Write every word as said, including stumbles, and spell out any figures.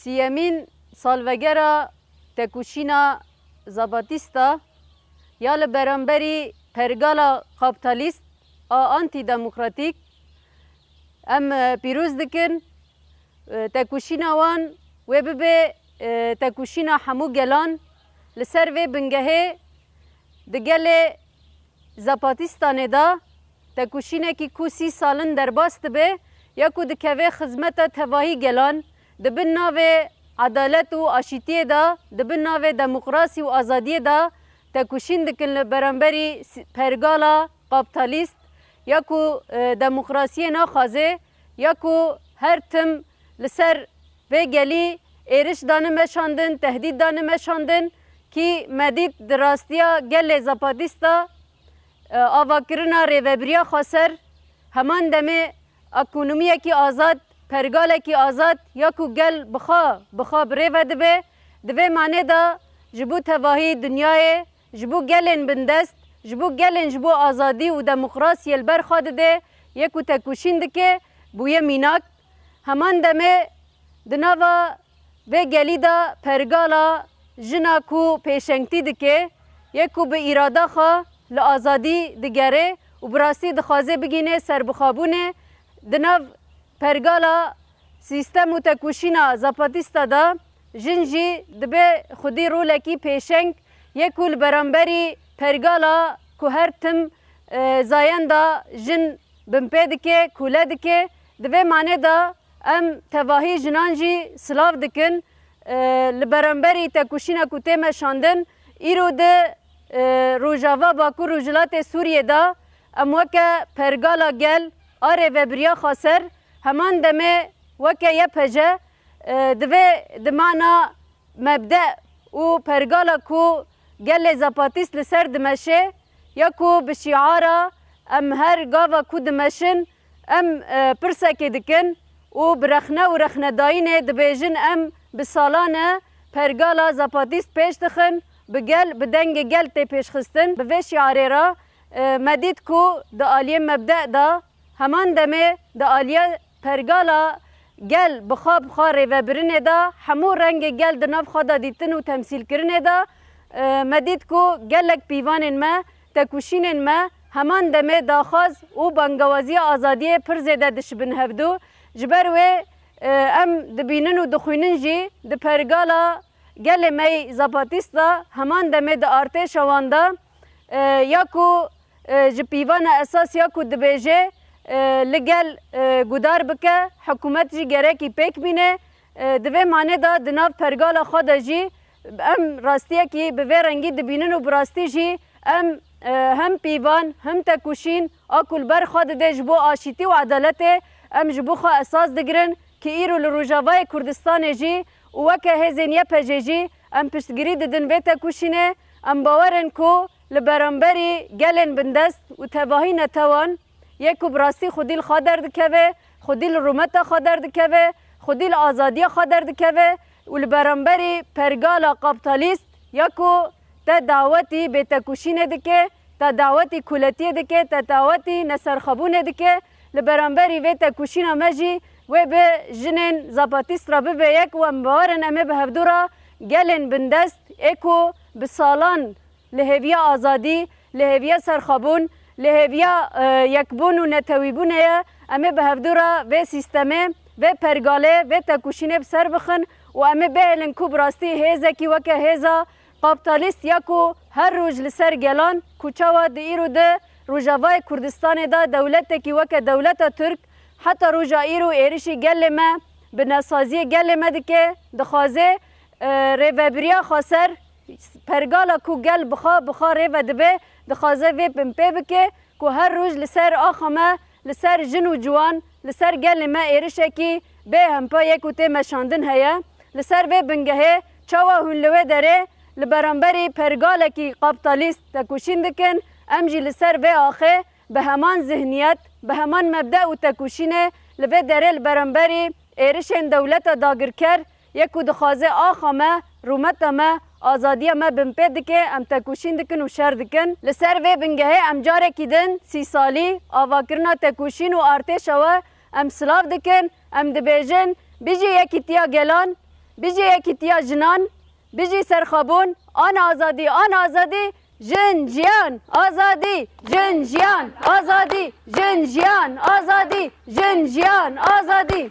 Siyemîn salvegera tekoşîna Zapatista ya li beramberî pergala kaptalîst a antîdemokratîk em, e, pîroz dikin. E, tekoşîna wan wê bibe, e, tekoşîna hemû gelan. Li ser vê bingehê di gelê Zapatistanê de tekoşînekî ku sî sal in derbas dibe ya ku dikeve xizmeta tevahî gelan, di bin navê edalet û aşîtiyê de, di bin navê demokrasî û azadiyê de tekoşîn dikin li beramberî s-, pergala kaptalîst ya ku, e, demokrasiyê naxwaze, ya ku her tim li ser vê gelî êriş dane meşandin, tehdît dane meşandin, kî me dît di rastiya gelê Zapatista, e, avakirina rêvebiriya xweser, heman demê ekonomiyekî azad, pergalekî azad ya ku gel bi xwe, bi xwe bi rê ve dibe, di vê manê de ji bo tevahî dinyayê, ji bo gelên bindest, ji bo gelên ji bo azadî û demokrasiyê li ber xwe dide, yê ku tekoşîn dike, bûye mînak. Heman demê di nava vê gelî de pergala jina ku pêşengtî dike, yê ku bi îrada xwe li azadî digere û bi rastî dixwaze bigihîne serbixwebûnê, di nav pergala sîstem û tekoşîna Zapatista de jin jî dibe xwedî rolekî pêşeng, yê ku li beramberî pergala ku her tim, e, zayenda jin binpê dike, kûle dike. Di vê manê de em tevahî jinan jî silav dikin. E, li beramberî tekoşîna ku tê meşandin, îro di, e, Rojava Bakur Rojhilatê Sûriyê de em weke pergala gel a rêvebiriya xweser, heman demê weke Y P J, e, divê dimana mebde û pergala ku gelê Zapatîst li ser dimeşe, ya ku bi şiara em her gava ku dimeşin, em, e, pirsekê dikin û bi rexne û rexnedayînê dibêjin, em bi salan e pergala Zapatîst pêş dixin, bi gel, bi dengê gel tê pêşxistin. Bi vê şiarê re, e, me dît ku di aliyê mebde de, heman demê di aliyê pergala gel bi xwe, bi xwe rêvebirinê de, hemû rengê gel di nav xwe de dîtin û temsîlkirinê de, e, me dît ku gelek pîvanên me, tekoşînên me heman demê daxwaz û bangewaziya azadiyê pir zêde dişibin hevdu. Ji ber wê, e, em dibînin û dixwînin jî di pergala gelê me yî Zapatîst de heman demê di artêşa wan de, e, ya ku, e, ji pîvana esas ya ku dibêje, e, li gel, e, gudar bike, hikûmet jî gerekî pêk bîne. E, di vê manê de di nav pergala xwe de jî em rastiyekî bi vê rengî dibînin û bi rastî jî em, e, hem pîvan, hem tekoşîn a ku li ber xwe dide ji bo aşîtî û edaletê, em ji bo xwe esas digirin, ki îro li Rojavayê Kurdistanê jî û weke hêzên Y P J jî em piştgirî didin vê tekoşînê. Em bawer in ku li beramberî gelên bindest û tevahî netewan, yê ku bi rastî xwedî li xwe derdikeve, xwedî li rûmeta xwe derdikeve, xwedî li azadiya xwe derdikeve û li beramberî pergala kaptalîst ya ku te dawetî bêtekoşînê dike, te dawetî kuletiyê dike, te dawetî neserxwebûnê dike. Li beramberî vê tekoşîna me jî wê bi jinên Zapatîst re bibe yek û em bawer in em ê bi hevdû re gelên bindest ê ku bi salan li hêviya azadî, li hêviya serxwebûn, li hêviya, e, yekbûn û netewîbûnê ye, em ê bi hevdû re vê sîstemê, vê pergalê, vê tekoşînê bi ser bixin û em ê bihêlin ku bi rastî hêzekî weke hêza kaptalîst ya ku her roj li ser gelan, ku çawa di îro di Rojavayê Kurdistanê de dewletekî weke dewleta Tirk heta roja îro êrişî gelê me, bi nesaziyê gelê me dike, dixwaze, e, rêvebiriya xweser, pergala ku gel bi xwe, bi xwe rê ve dibe, dixwaze vê binpê bike ku her roj li ser axa me, li ser jin û ciwan, li ser gelê me êrişekî bê hempa yek û tê meşandin heye. Li ser vê bingehê çawa hûn li wê derê li beramberî pergalekî kaptalîst tekoşîn dikin, em jî li ser vê axê bi heman zihniyet, bi heman mebde û tekoşînê li vê derê li beramberî êrişên dewleta dagirker yê ku dixwaze axa me, rûmeta me, azadiya me binpê dike, em tekoşîn dikin û şer dikin. Li ser vê bingehê em carekî din sî salî avakirina tekoşîn û artêşa we em silav dikin, em dibêjin, Bijî Yekîtiya Gelan, Bijî yekîtiya jinan, bijî serxwebûn, an azadî, an azadî, jin, jiyan, azadî, jin, jiyan, azadî, jin, jiyan, azadî, jin, jiyan, azadî.